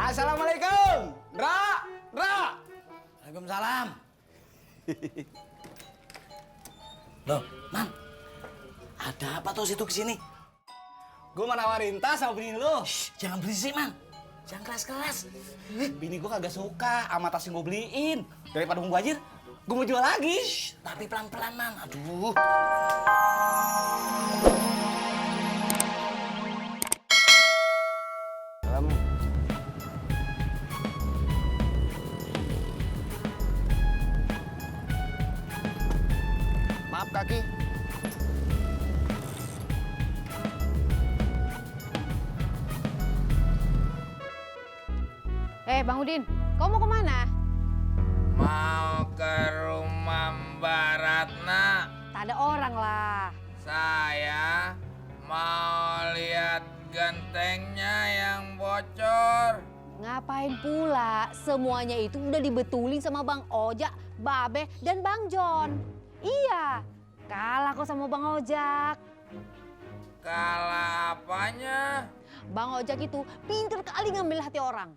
Assalamualaikum. Ndra. Waalaikumsalam. Loh, Man. Ada apa tuh situ kesini? Gue mau nawarin tas sama bini lu. Jangan berisik, Man. Jangan keras-keras. Bini gue kagak suka sama tas yang gue beliin. Daripada mubazir, gue mau jual lagi. Tapi pelan-pelan, Man. Aduh. Maaf kaki. Bang Udin, kau mau kemana? Mau ke rumah Mbak Ratna. Tak ada orang lah. Saya mau lihat gentengnya yang bocor. Ngapain pula? Semuanya itu udah dibetulin sama Bang Ojak, Babe, dan Bang John. Iya, kalah kok sama Bang Ojak. Kalah apanya? Bang Ojak itu pinter kali ngambil hati orang.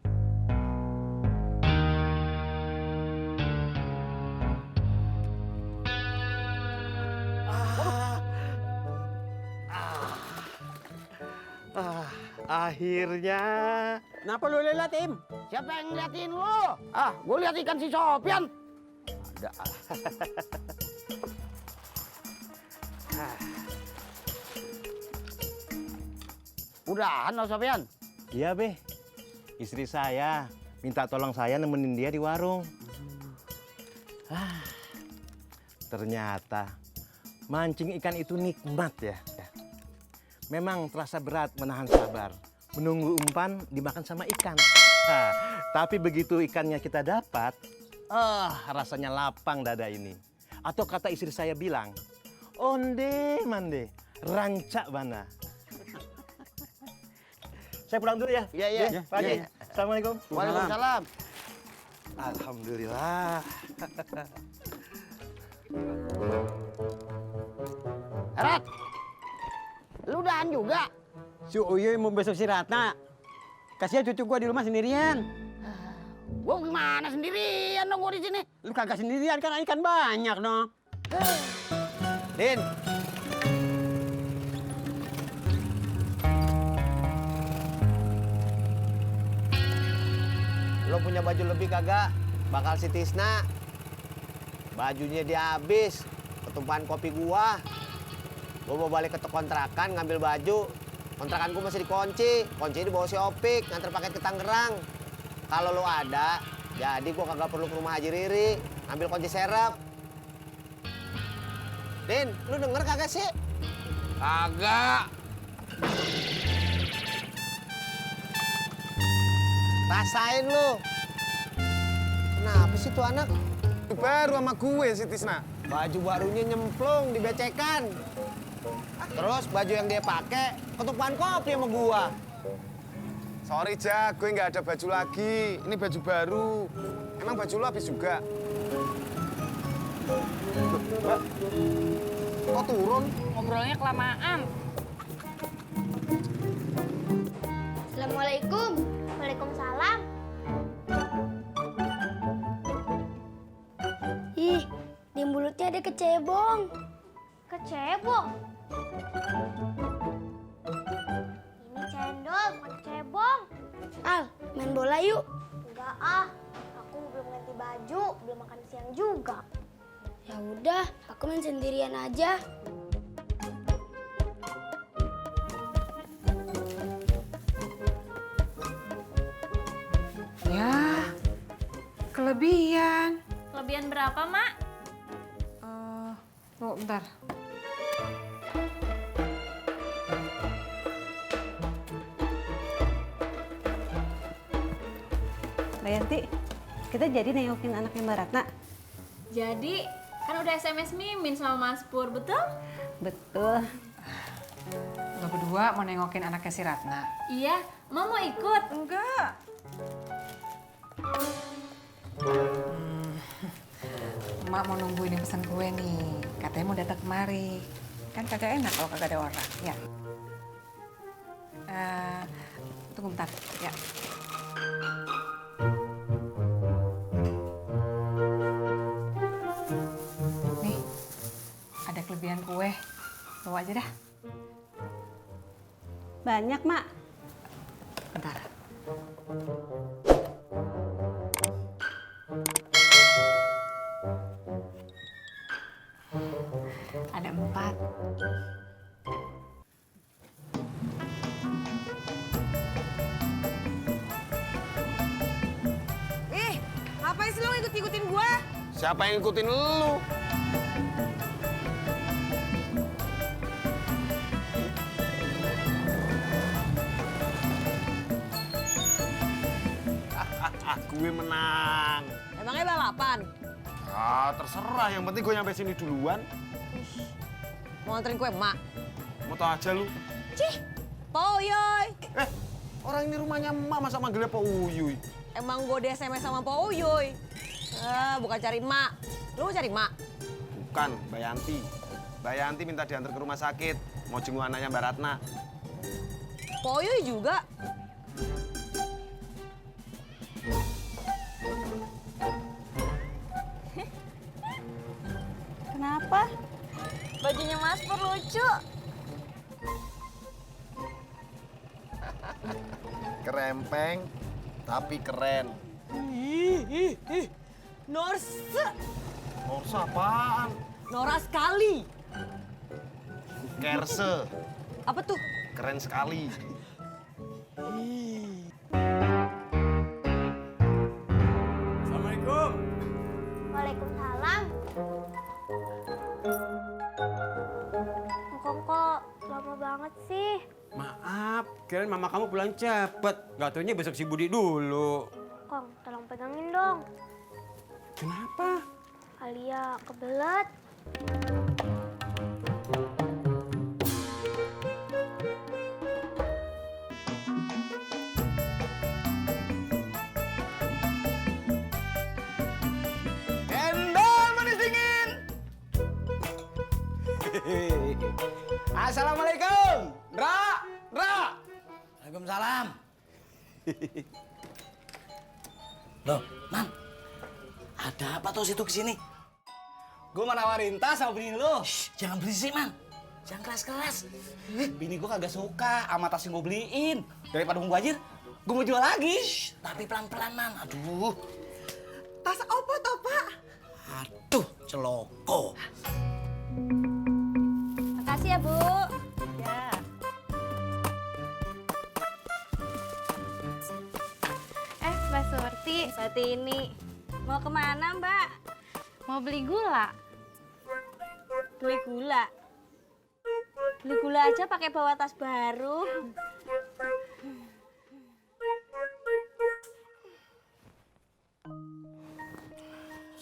Akhirnya. Kenapa lu liatin? Siapa yang ngeliatin lo? Gue lihat ikan si Sopian. Ada. Udahan lo Sopian? Iya, Be. Istri saya minta tolong saya nemenin dia di warung. Ternyata mancing ikan itu nikmat ya. Memang terasa berat menahan sabar, menunggu umpan dimakan sama ikan. Tapi begitu ikannya kita dapat, rasanya lapang dada ini. Atau kata istri saya bilang, onde mande, rancak bana. Saya pulang dulu ya. Iya. Pak Haji. Assalamualaikum. Waalaikumsalam. Alhamdulillah. Rat, lu udahan juga? Si Uyoy mau besok si Ratna. Kasihan cucu gua di rumah sendirian. Gua gimana sendirian dong gua di sini? Lu kagak sendirian kan ikan banyak no. Din. Lo punya baju lebih kagak? Bakal si Tisna. Bajunya dia habis. Ketumpahan kopi gua. Gua mau balik ke kontrakan ngambil baju. Kontrakan gua masih dikunci. Kuncinya dibawa si Opik nganter paket ke Tangerang. Kalau lo ada, jadi gua kagak perlu ke rumah Haji Riri. Ambil kunci serep. Din, lu denger kagak sih? Kagak. Rasain lu. Kenapa sih tuh anak? Baru sama gue si Tisna. Baju barunya nyemplung di becekan. Terus baju yang dia pakai ketumpahan kopi sama gua. Sorry Jak, gue nggak ada baju lagi. Ini baju baru. Emang baju lo habis juga? Mbak, kok turun? Ngobrolnya kelamaan. Assalamualaikum. Waalaikumsalam. Ih, di mulutnya ada kecebong. Kecebong? Ini cendol, bukan kecebong. Al, main bola yuk. Enggak ah, aku belum ganti baju, belum makan siang juga. Ya udah, aku main sendirian aja. Ya, kelebihan. Kelebihan berapa, Mak? Tunggu bentar. Mbak Yanti, kita jadi nengokin anaknya Mbak Ratna? Jadi, kan udah SMS Mimin sama Mas Pur, betul? Betul. Lo berdua mau nengokin anaknya si Ratna? Iya, Mama mau ikut? Enggak. Mak mau nungguin yang pesan kue nih. Katanya mau datang kemari. Kan kagak enak kalau kagak ada orang, ya. Tunggu bentar, ya. Nih, ada kelebihan kue. Bawa aja dah. Banyak, Mak. Bentar. Ada 4. Ngapain sih lo ngikut-ngikutin gua? Siapa yang ngikutin lu? Gue menang. Emangnya balapan? Ah, terserah. Yang penting gue nyampe sini duluan. Mau nganterin kue emak? Mau tau aja lu. Cih, Poyoy. Orang ini rumahnya emak, masa manggilnya Pak Uyuy? Emang gue di SMS sama Poyoy. Bukan cari emak. Lu mau cari emak? Bukan, Mbak Yanti. Mbak Yanti minta diantar ke rumah sakit. Mau jenguk anaknya Mbak Ratna. Poyoy juga. Kenapa? Bajunya Mas Pur lucu. Kerempeng, tapi keren. Norse. Norsa apaan? Nora sekali. Kerse, Apa tuh? keren sekali. Assalamualaikum. Waalaikumsalam. Engkong kok lama banget sih? Maaf, kirain mama kamu pulang cepet. Gak taunya besok si Budi dulu. Kong, tolong pegangin dong. Kenapa? Alia kebelet. Cendol manis dingin. Assalamualaikum. Ra. Waalaikumsalam. Loh, Man. Ada apa tuh situ kesini? Gue mau nawarin tas sama bini lu. Jangan berisik, Man. Jangan keras-keras. Bini gue kagak suka sama tas yang gue beliin. Daripada mau mubazir, gue mau jual lagi. Tapi pelan-pelan, Man. Aduh. Tas apa toh, Pak? Aduh, celoko. Makasih ya, Bu. Ya. Mbak Surti. Seperti ini. Mau kemana, Mbak? Mau beli gula? Beli gula. Beli gula aja pakai bawa tas baru.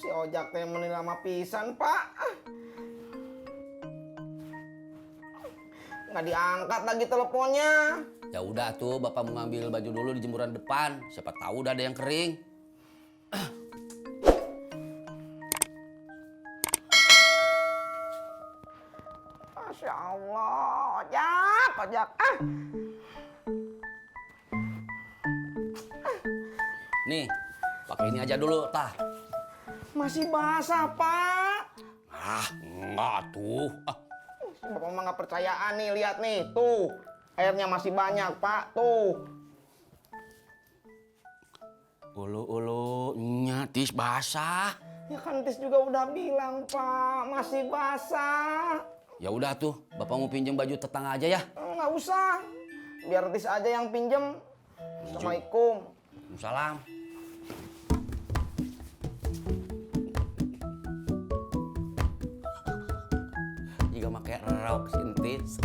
Si ojak teh meni lama pisan, Pak. Nggak diangkat lagi teleponnya. Ya udah tuh, Bapak mau ngambil baju dulu di jemuran depan. Siapa tahu udah ada yang kering. Masya Allah, ojak. Nih, pakai ini aja dulu, tah. Masih basah, Pak. Ah, enggak tuh. Bapak mah nggak percayaan nih, lihat nih, tuh. Airnya masih banyak, Pak, tuh. Ulu, nyatis basah. Ya kan Tis juga udah bilang, Pak, masih basah. Ya udah tuh, Bapak mau pinjem baju tetangga aja ya. Nggak usah, biar Tis aja yang pinjem. Assalamualaikum. Salam. Juga pakai rok sintis.